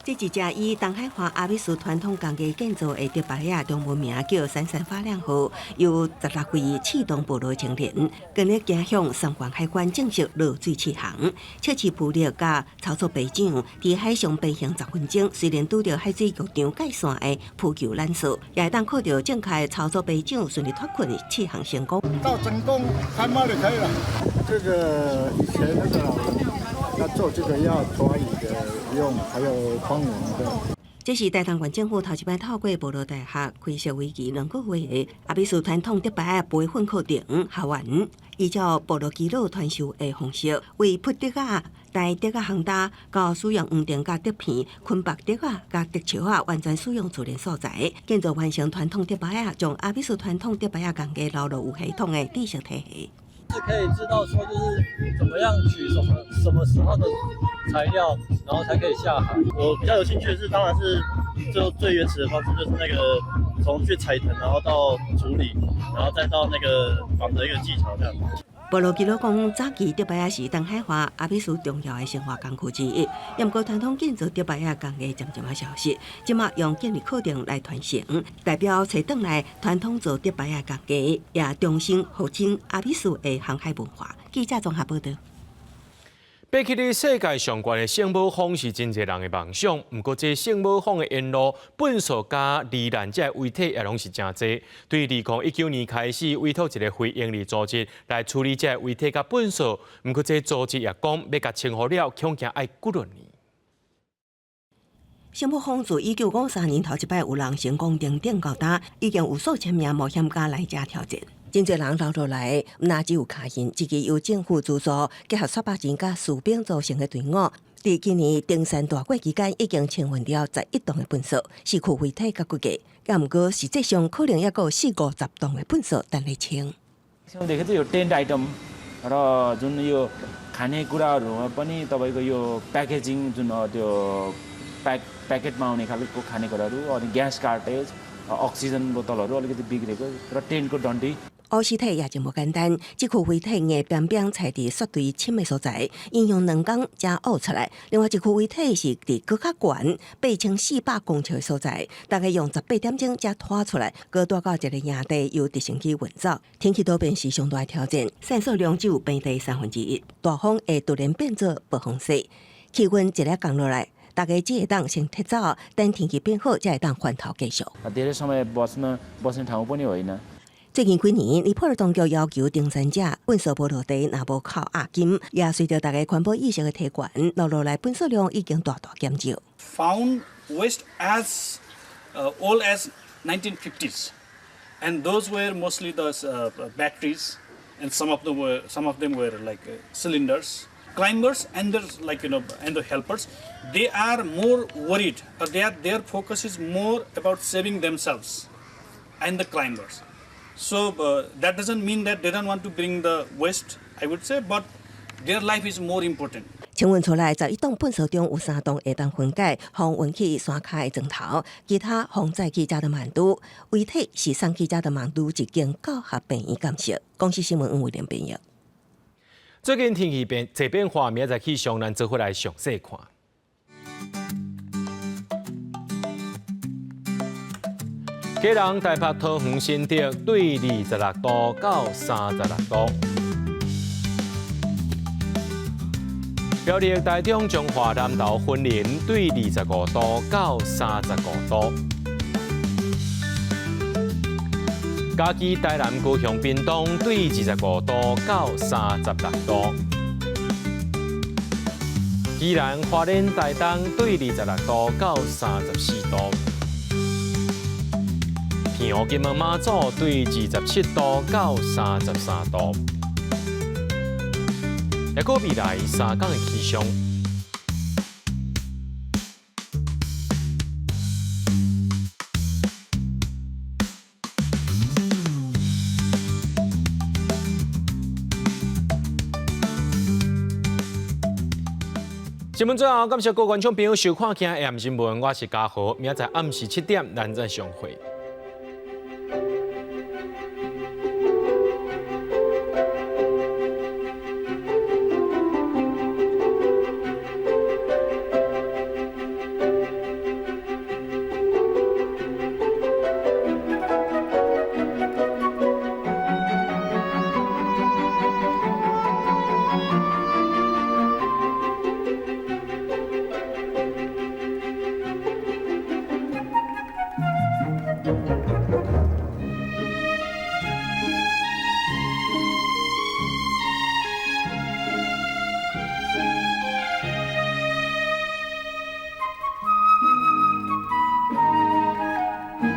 這一隻以東海岸阿美族傳統工藝建造的竹排仔，中文名叫閃閃發亮號，由16位刺桐部落青年，今日行向三觀海關正式落水試航，測試浮力佮操作排槳，佇海上飛行10分鐘。雖然拄著海水浴場界線的浮球攔索，也會當靠著正確操作排槳順利脫困，試航成功。到成功開賣就可以了。這個以前那個老人要做這個要抓魚的用，還有幫網的。這是台東縣政府頭一擺透過部落大學開設為期2個月的阿美族傳統竹排培訓課程，學員依照部落耆老傳授的方式，為撲竹仔、台竹仔烘焦，到使用黃藤佮竹片捆縛竹仔佮竹檠仔，完全使用自然素材，建造完成傳統竹排仔，將阿美族傳統竹排仔工藝流入有系統的知識體系。是可以知道說，就是怎麼樣取什麼什麼時候的材料，然後才可以下海。我比較有興趣的是，當然是就最原始的方式，就是那個從去採藤，然後到處理，然後再到那個綁的一個技巧這樣。部落耆老講，早期竹排仔是東海岸阿美族重要的生活工具之一。毋過傳統建造竹排仔工藝漸漸仔消失，這馬用建立課程來傳承，代表揣轉來傳統做竹排仔工藝，也重新復興阿美族的航海文化。記者綜合報導。爬起佇世界上懸的聖母峰是真濟人的夢想，毋過這聖母峰的沿路糞埽佮罹難者遺體也攏是誠濟。對2019年開始，委託一個非營利組織來處理這遺體佮糞埽，毋過這組織也講欲共清好了，恐驚愛幾落年。聖母峰自1953年頭一擺有人成功登頂到今，已經有數千名冒險家來遮挑戰。真濟人留落來，毋若只有跤印，這支由政府資助，結合沙巴人佮士兵組成的隊伍，佇今年登山大會期間，已經清運了11噸的糞埽、死去遺體佮骨骼。毋過實際上可能猶閣有四五十噸的糞埽等咧清。 देखेको चाहिँ यो टेन्ट आइटम र जुन यो खानेकुराहरूमा पनि तपाईँको यो प्याकेजिङ जुन त्यो प्याकेटमा आउने खालको खानेकुराहरू अनि gas cartridge, oxygen बोतलहरू अलिकति बिग्रेको र टेन्टको डन्डी।烏屍體也真無簡單，這具遺體硬爿爿踩佇雪堆深的所在，𪜶用2工才挖出來。另外一具遺體是佇閣較懸8400公尺的所在，大概用18點鐘才拖出來，閣帶到一个營地，由直升機運走。天氣多變是上大的挑戰，散雪量只有平地1/3，大風會突然變做暴風雪，氣溫一日降落來。大家只會當先撤走，等天氣變好，才會當返頭繼續。 धेरै समय बस्न बस्ने ठाउँ पनि होइन。最近幾年，尼泊爾當局要求登山者糞埽無落地，若無扣押金，也隨著大家環保意識的提懸，落落來糞埽量已經大大減少。 Found waste as old as 1950s. And those were mostly the batteries, and some of them were like cylinders. Climbers and their like you know and the helpers, they are more worried, or their focus is more about saving themselves and the climbers. So that doesn't mean that they don't want to bring the waste, I would say, but their life is more important. 清運出來11棟糞埽中有三棟會當分解，予運去山跤的磚頭，其他予載去加德滿都。遺體是送去加德滿都一間教學病院鑑識。公視新聞黃偉玲編譯。最近天氣變濟變化，明仔載氣象，咱做伙來詳細看。基隆、台北、桃園、新竹對26度到36度。苗栗、台中、彰化、南投、雲林對25度到35度。嘉義、台南、高雄、屏東對25度到36度。宜蘭、花蓮、台東對26度到34度。澎湖、金門、馬祖對27度到33度。抑閣未來3工的氣象。新聞最後，感謝各位觀眾朋友收看今日 AM 新聞，我是嘉豪，明仔載暗時7點，咱再相會。